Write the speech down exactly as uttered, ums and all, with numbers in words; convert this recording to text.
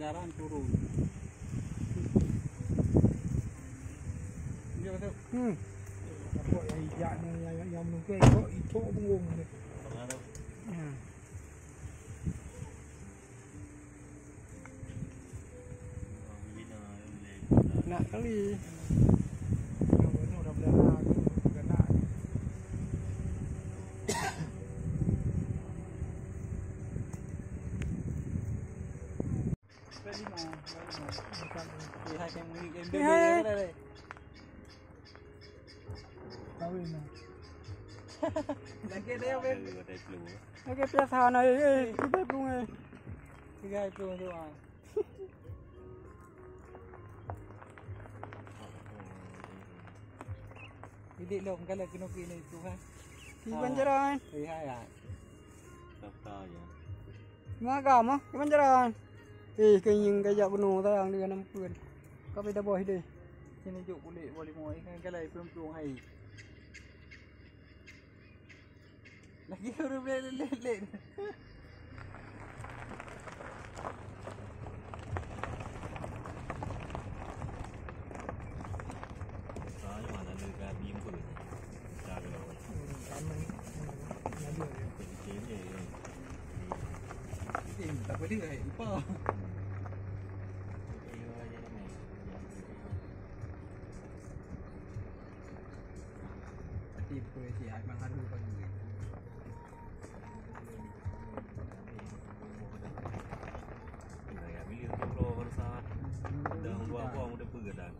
Jarang turun. Dia kata, hmm. Apa yang ijak ni, yang, yang, yang menunggu, ikut, ikut punggung ni. Hmm. Nak kali. Hai, hai. Kawin lah. Lagi ada yang main. Lagi biasa na, eh, eh, kita pun, eh. Tiga itu tu, ah. Idik lom, kalau kena kena itu, ha. Kiban jalan. Eh, hai, hai. Kata ya. Meuagam ah, kiban jalan. Eh, keunyeng kajak bunoe sayang di dalam pun. Ka beda boh deh. Sini juk kulit boh limau, eh, kan galai plueng-plueng hai. Lagi ureueng lelek-lelek. Soalnya mana ada gabi pun. Cara. Hmm, sama. Hmm, ada ya. Kecil je. Eh, tak boleh, eh, lupa. Tapi betul sihat, memang haru pagi. Dah, ya, bila keluar baru saat. Dah, dua orang udah pergi dah.